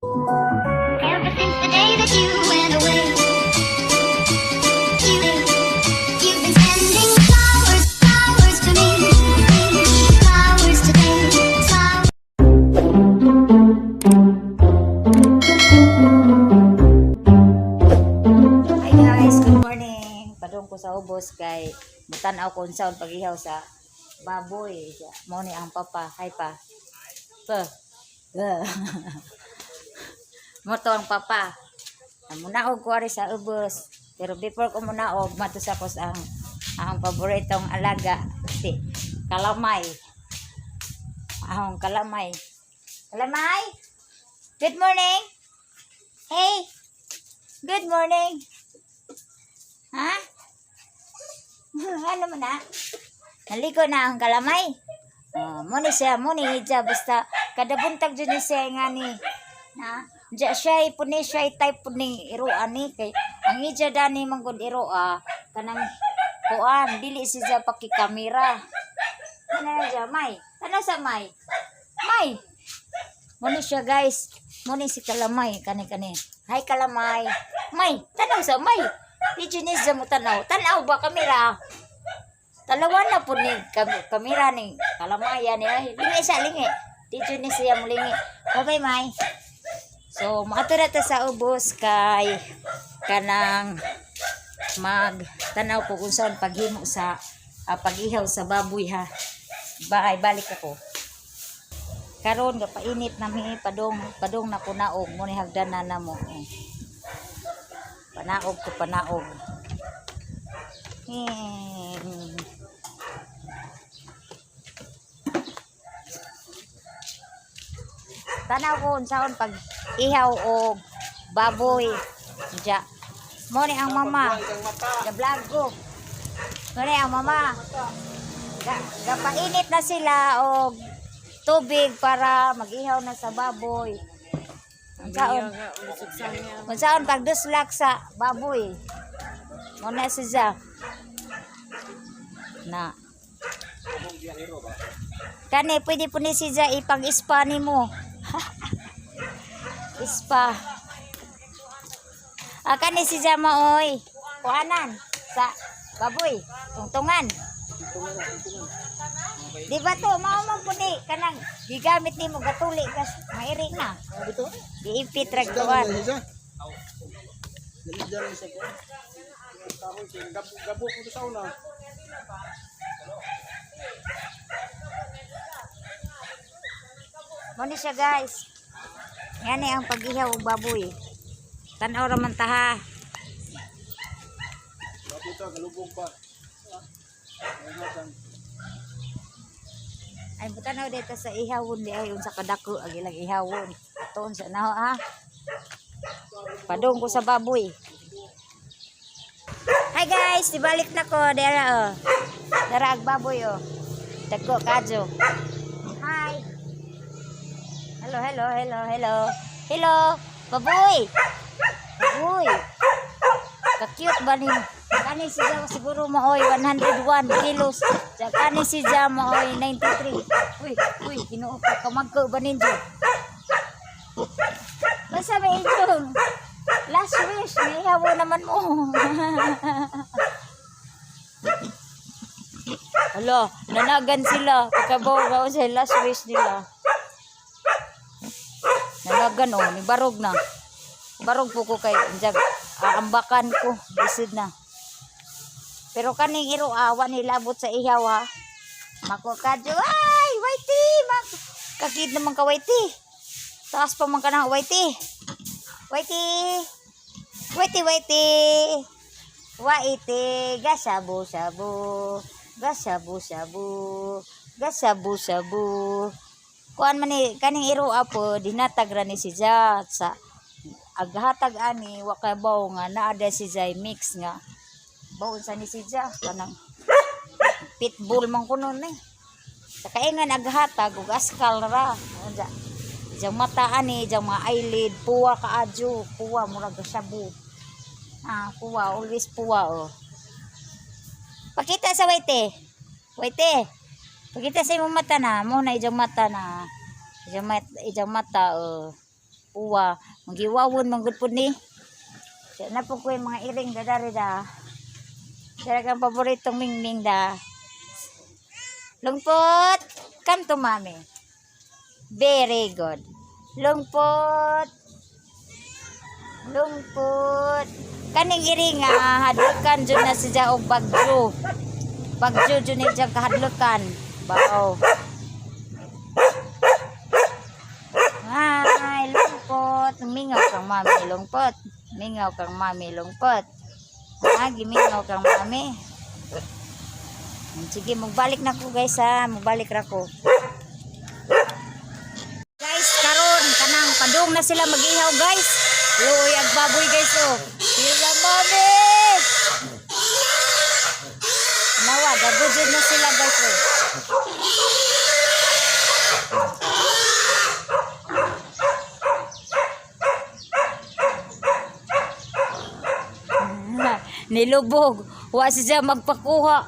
Ever since the day that you went away, you've been sending flowers, flowers to me, flowers today, flowers. Hi guys, good morning. Padung ko sa ubos kay mutan-aw ko unsaon pag-ihaw sa baboy. Mao ni ang papa. Hi, pa. Pa. Pa. Mo to ang papa. Munaog ko ari sa ubos. Pero before ko munaog, mato sa ko sa ang paboritong alaga, si Kalamay. Ahong kalamay. Kalamay! Good morning! Hey! Good morning! Ha? Ano mo na? Naligo na ang kalamay. Oh, mo ni siya, mo ni siya basta kada buntag jud ni siya nga ni. Na, diya siya puni siya type pud ning iroa ni kay ang ija dani man gud iroa kanang kuan dili siya pakikamera. Ano na siya, may? Ano sa may? May. Mo ni siya, guys. Mo ni si kalamay kani kani. Hi, kalamay. May, tanaw sa may. Di jud ni siya mo tanaw. Tanaw ba kamera? Talawa na po ni kamera ni kalamaya ni ay. Lingi siya, lingi. Di jud ni siya mulingi. Bye bye, may. So, moadto na ta sa ubos kay kanang mag tanaw ko kung saan paghimo sa pag-ihaw sa baboy ha. Bye, balik ako. Karon gapainit na mi, padong padong na ko naog mo ni hagdanan na mo. Eh. Panaog ko, panaog. Tanaw ko unsaon pag ihaw og baboy. Diya. Mo ni ang mama. Ga vlog ko. Mo ni ang mama. Gapainit na sila og tubig para mag-ihaw na sa baboy. Unsaon? Unsaon pagduslak sa baboy? Mo na siya. Na. Kani pwede po ni siya ipag-spa nimo. Spa. Ah, kani si maoy. Kuanan sa baboy, tungtungan. Di ba to, mao man pud ni kanang gigamit nimo gatuli kas mairi na. Giipit ra kuan. Gabo ko to sa una. Mo ni siya, guys. Yan ang pag-ihaw og baboy. Tan-aw ra man ta ha. Baboy to, galubog pa. Ay, butanaw dito sa ihawon di ay unsa kadako ang ilang ihawon. Tuon sa naho ha. Padung ko sa baboy. Hi guys, dibalik na ko dira oh. Dara ag baboy oh. Dagko kadyo. Hi. Hello, hello, hello, hello. Hello, baboy. Baboy. Ka-cute ba ni? Kani si Jawa siguro maoy 101 kilos. Ja kani si Jawa maoy 93. Uy, uy, Ginoo ko, kamagko ba ninyo? Basta may inyong last wish, may hawo naman mo. Hala, nanagan sila. Pagkabaw ba sa last wish nila. Nanagan oh, ni barog na. Barog po ko kay jag aambakan ko, isid na. Pero kaning iro awa ni labot sa ihaw ha. Mako kadyo ay, whitey, mak. Kakid naman ka, whitey. Taas pa man ka ng whitey. Whitey. Whitey, whitey. Whitey, gasabu sabu. Gasabu sabu. Gasabu sabu. Kuan man ni kaning iro po dinatag ra ni si Ja sa aghatag ani wa kay baw nga naa da si Jai mix nga baon sa ni si Ja kanang pitbull man kuno ni sa kaingan aghatag ug askal ra unsa ijang mata ani, ijang mga eyelid puwa kaadyo, puwa murag sabu. Ah, puwa, always puwa oh. Pakita sa waite waite, pakita sa imong mata na mo na ijang mata na ijang mata, ijang mata oh. Uwa, magiwawon man gud pud ni. Siya na po ko yung mga iring da dari da. Siya kang paboritong mingming da. Lungpot, come to mommy. Very good. Lungpot. Lungpot. Kaning iring nga, hadlukan dyan na siya og bagyo. Bagyo dyan ni siya kahadlukan. Bao. Ay, lungpot. Mingaw kang mami, lungpot. Mingaw kang mami, lungpot. Ha, gimingaw kang mami. Sige, magbalik na ko, guys, ha. Magbalik ra ko. Guys, karon kanang padung na sila mag-ihaw, guys. Luoy ag baboy, guys, oh. Sila mami. Nawa, gabujod na sila, guys, oh. Nilubog. Wa siya magpakuha.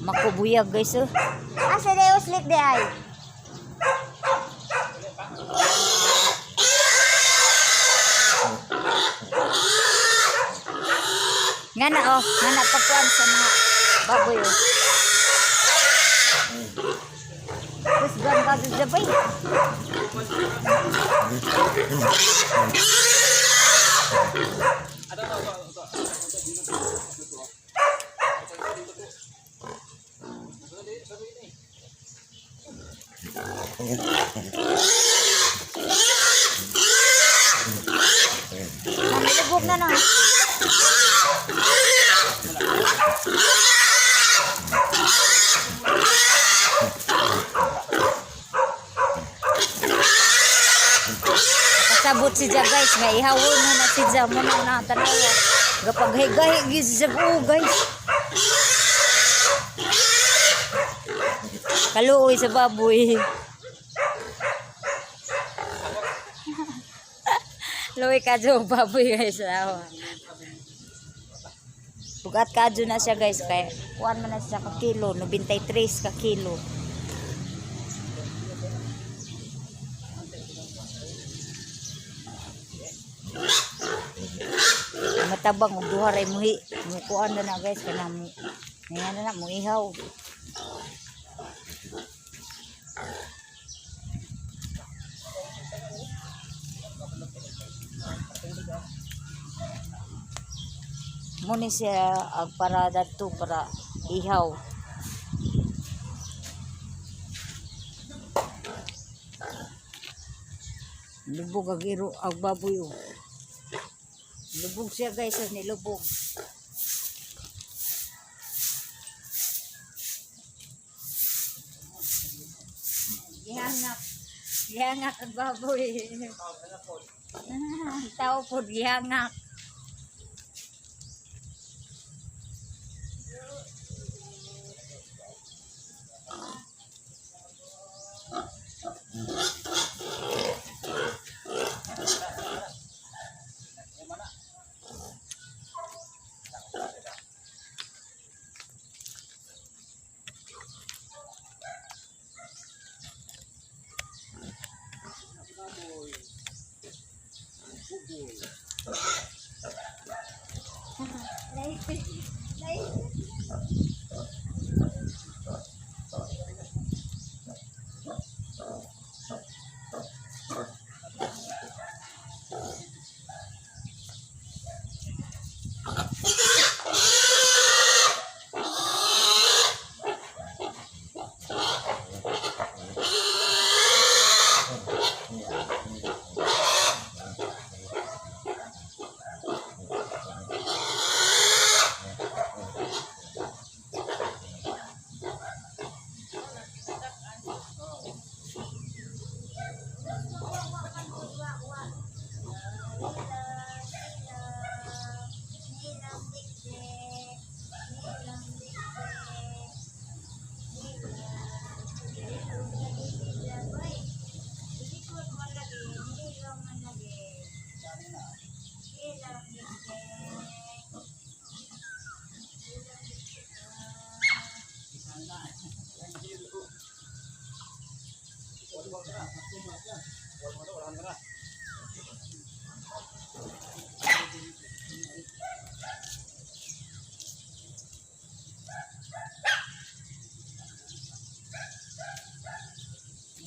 Makubuyag, guys, oh. Asa na uslik di ay? Nga na oh, nga na pagkuan sa mga baboy oh. Kusgan ka sa jabay. Nalubog na na. Kasabot si Ja, guys, nga ihawon mo na si Ja mo na na tanawa. Gapaghigahi gyud si Ja, oh, guys. Kaluoy sa baboy. Luoy ka dyan, baboy, guys. Awa. Bugat ka na siya, guys, kay kuan man na siya ka kilo, 93 ka kilo. Matabang og duha ray muhi mukuan na na, guys, kanang mu nga na na muihaw. Mo ni siya ang para dadto para ihaw. Lubog ang iro ang baboy, oh. Lubog siya, guys, oh, nilubog. Gihangak. Gihangak ang baboy. Tao po, gihangak.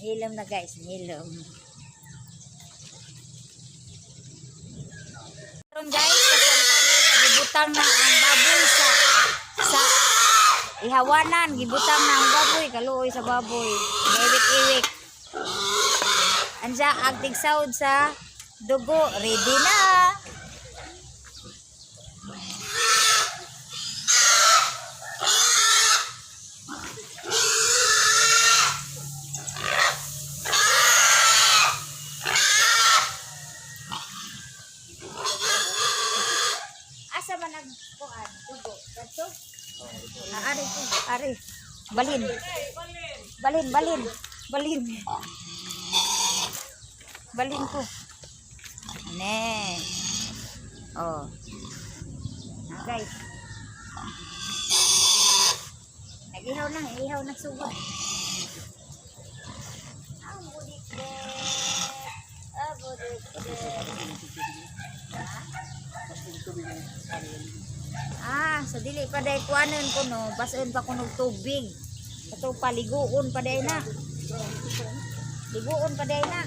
Hilom na, guys, hilom. Karon, guys, kasantanan, gibutang na ang baboy sa ihawanan, gibutang na ang baboy, kaluoy sa baboy. Iwik-iwik. Anja ang tigsaod sa dugo, ready na. Asa man ang kuan dugo? Kadto? Ah, ari ko, ari. Balin. Balin, balin. Balin. Balin ko. Ne. Oh. Ah, guys. Nag-ihaw na, ihaw na sugod. Ang budik-dik. Ang budik-dik. Ah, sa dili pa day kuanon ko no, bason pa kuno tubig. Kato paliguon pa day na. Liguon pa day na.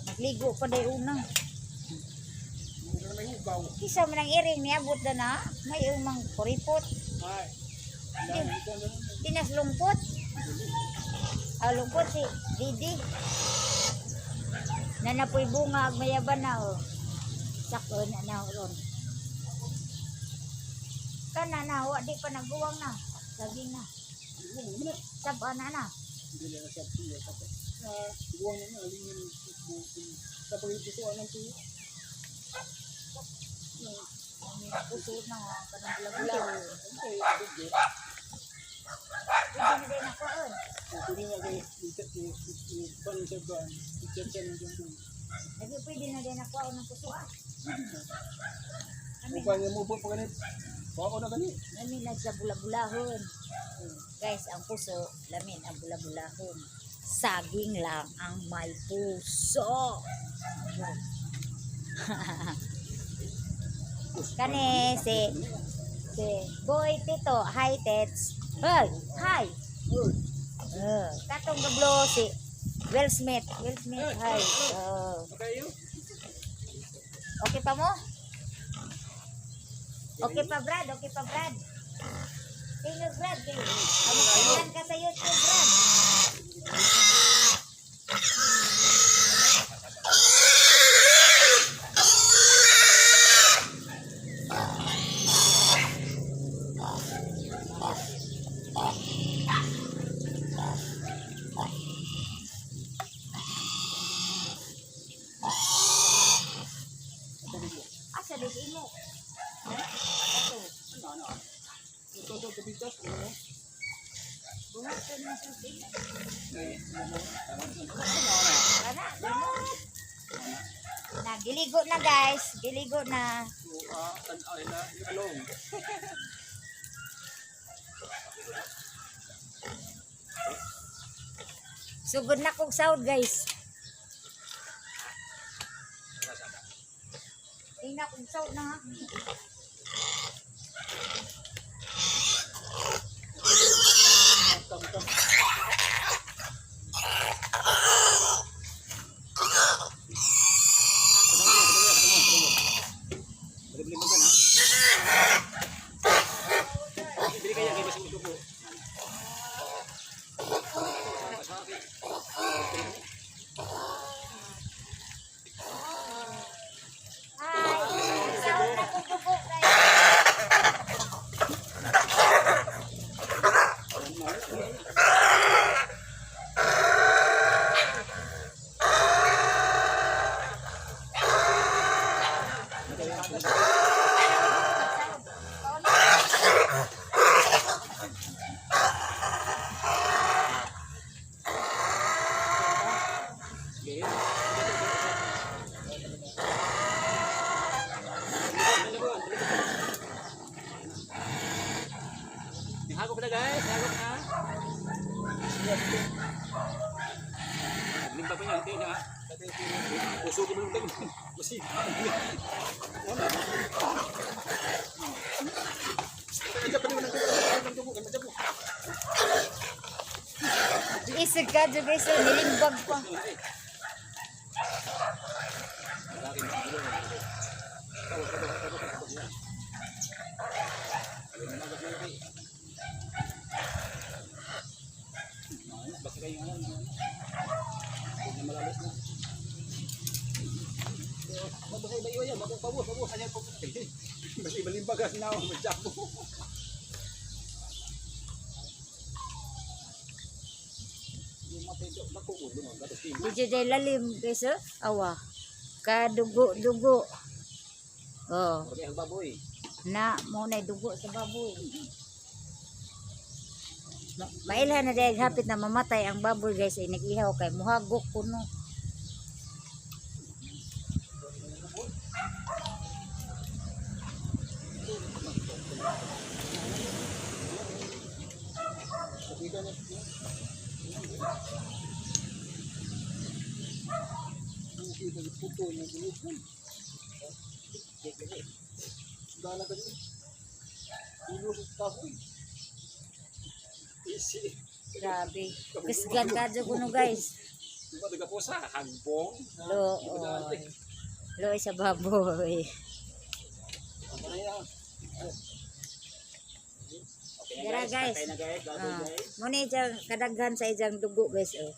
Magligo pa day una. Hindi na may hugaw. Kisa man ang iring niabot na na, may umang kuripot, Ay. Dahil ito ano. tinas lungkot. Ah, lungkot si Didi. Nanapoy bunga ag mayaban na oh. Sako na na ron. Kana na wa di pa nagbuwang na. Lagi na. Buwang naman na. Saba na na. Hindi lang siya siya. Ah, buwang na alingin buwang. Sa pagpusuan ng tuyo. Puso na nga kanang bula-bula. Okay, dugo. Pwede na din ako on. Pwede nga kay i-pan sa ba, i-chat ng ganun. Lagi pwede na din ako on ang puso ah. Kami Upay niya mo po pa ganit. Bako na gani. lamin na sa bula-bulahon. Guys, ang puso, lamin ang bula-bulahon. Saging lang ang may puso. Kani si Boy Tito, hi Tets. Hey, hi. Katong gablo si Will Smith. Will Smith, hi. Okay yun. Okay pa mo? Okay pa, Brad? Okay pa, Brad? Tingog, Brad. Kay, kamukhang ka sa YouTube, Brad. Asa din imo? Ato. Ano, ano. Ito, ito, tabitas. Ano? Buhat ka na sa imo. Ay, ano? Kana, ano? Na, giligo na, guys. Giligo na. So, ah, ay na, along. Sugod na kong sound, guys. Tingnan kong sound na, ha? Tam, tam. Bili kaya kay basing ito po. Hi! Sound na kong dugo, guys. Nihagop na, guys, nihagop na. Limpa pa niya, hindi na. Puso ko mo lang. Kasi. Kusog ka dyan, guys. Oh, nilimbag pa. Basta kayo ano, ano. Huwag na malalos na. Basta iba iba yan, bako pabos, pabos, ano po. Basta iba limbagas na ako, madyako. Yung matay, bako ko, doon, gatos tim. Di dyan lalim, guys. Oh. Awa. Kadugo-dugo. Oh. Okay, ang baboy. Na, mo na dugo sa baboy. Mailhan na dahil hapit na mamatay ang baboy, guys, ay nag-ihaw kay muhagok kuno. Kita di puto yung gulupon. Dala ka din. Ulo sa kahoy. Easy. Grabe. Kusgan kadyo kuno, guys. Diba, daga po sa hagbong. Looy. Looy sa baboy. Ano yan? Okay Dara, na guys. guys. Patay na guys. Baboy Ah, guys. mo na ijang kadaghan sa ijang dugo, guys, oh.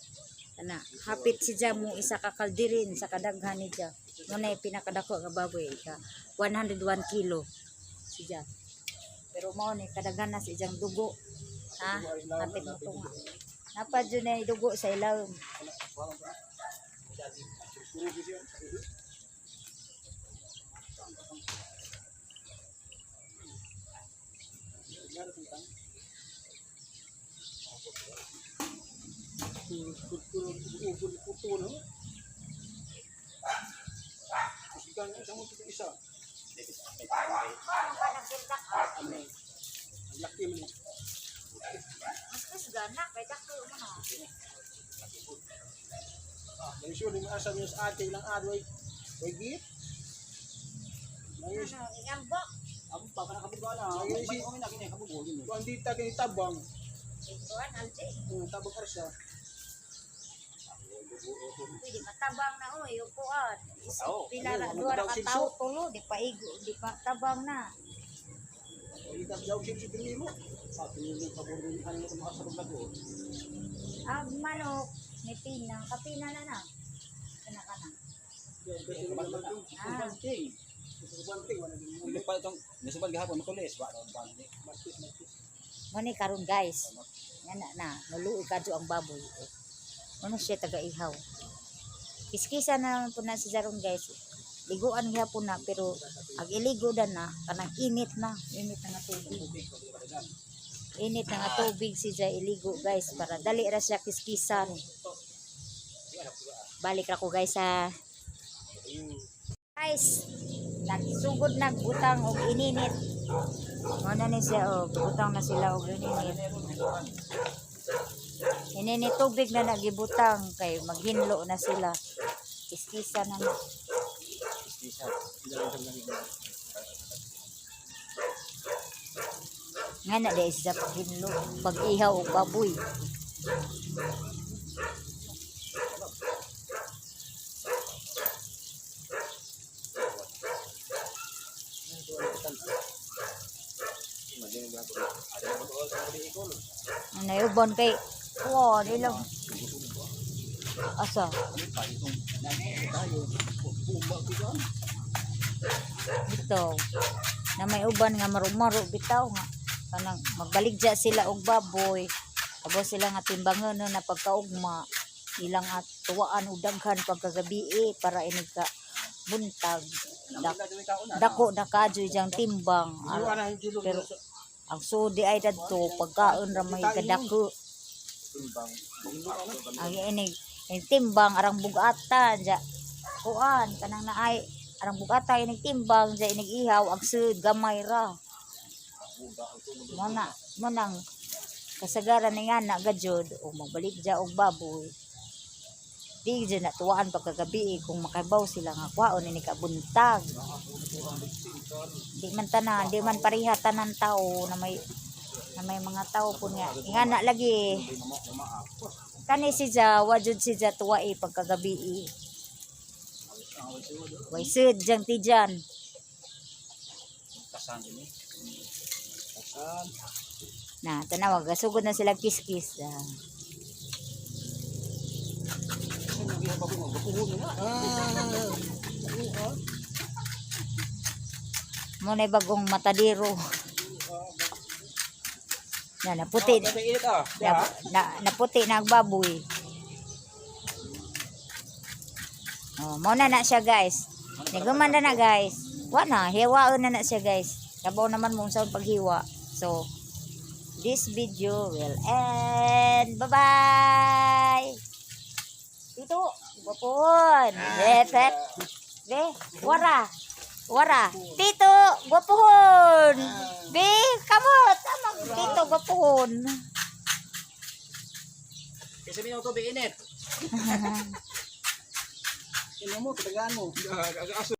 Ana, hapit si ja mo isa ka kaldirin sa kadaghan ni ja. Mo na pinakadako nga baboy ka 101 kilo si ja. Pero mao ni kadaghan na sa ijang dugo. Ha? Hapit mo tunga. Napa jud na dugo sa ilawom. Puto no? Isa. Ang laki man. Mas kusgana kay dako mo na. Ah, dahil sure, lima asa niya sa ate ilang araw ay way git. Nangis, Ano, iambok. amo pa kana kabugo na. Nangis si okay na kini kabugo gini. Kuan dita kini tabang, Ikuan alje. Tabang arsa. Pwede matabang na oy, upuan. Tao. Pila ra duha ra ka tawo tulo, di pa igo, di pa tabang na. Ika daw siya si primero. Sa pinili pa ko rin kanina sa mga sa lago. Ang manok ni Pina, kapina na na. Kana kana. Ah. Banting. Banting wala din mo. pa itong nisubal gahapon makulis wa ron banting. Mastis mastis. Mo ni karon, guys. Yan na na, nuluoy kadyo ang baboy. Eh. Ano siya taga ihaw. Kiskisa na naman po na si Jaron, guys. Liguan gihapon na pero ang iligo dan na kanang init na, init na nga tubig. Init na nga tubig si Jay iligo, guys, para dali ra siya kiskisan. Balik ra ko, guys, ha. Guys, nagsugod nagbutang og ininit. Mo na ni siya og butang na sila og ininit. Ininit tubig na nagibutang kay maghinlo na sila. Kiskisa na na. Kiskisa. Nga na di siya paghinlo, pag-ihaw og baboy. Ano ubon kay wow, di lang. Asa? Bitaw. Na may uban nga marumaro bitaw nga kanang magbaligya sila og baboy. Abo sila nga timbangon no, na pagkaugma ilang at tuwaan og daghan pagkagabi eh, para inig ka buntag. Dako na kadyo ijang timbang. Pero ang sudi ay dadto pagkaon ra may kadako. Ang inig ang timbang arang bugata ja. Kuan kanang naay arang bugata inig timbang ja inig ihaw ang sud gamay ra. Mo na mo nang kasagaran ni nga na gajud o magbalik ja og baboy. Di jud na tuwaan pagkagabi eh, kung makabaw sila nga kwaon ini ka buntag. Di man tanan, di man pareha tanan tao na may mga tao po nga. Ingana lagi. Kani si Ja, wa jud si Ja tuwai pagkagabi. Ah, wala siya. Way sud jang tijan. Kasan din eh. Kasan. Na, tanawa gasugod na sila kiss-kiss. Ah. Kasan yung iya bago nga gapuhon na. Ah. Ah. Mo na bagong matadiro. Na naputi. Ah, init ah. Na, na, naputi na ang baboy. Oh, mo na na siya, guys. Niguman na na, guys. Wa na, hiwaon na na siya, guys. Kabaw naman mo sa paghiwa. So, this video will end. Bye-bye! Tito, gwapohon. Bepet. Be, wara. Wara. Tito, gwapohon. Be, kamot. Tama, tito, gwapohon. Kasi minong tubig init. Ino mo, katagaan mo. Aso.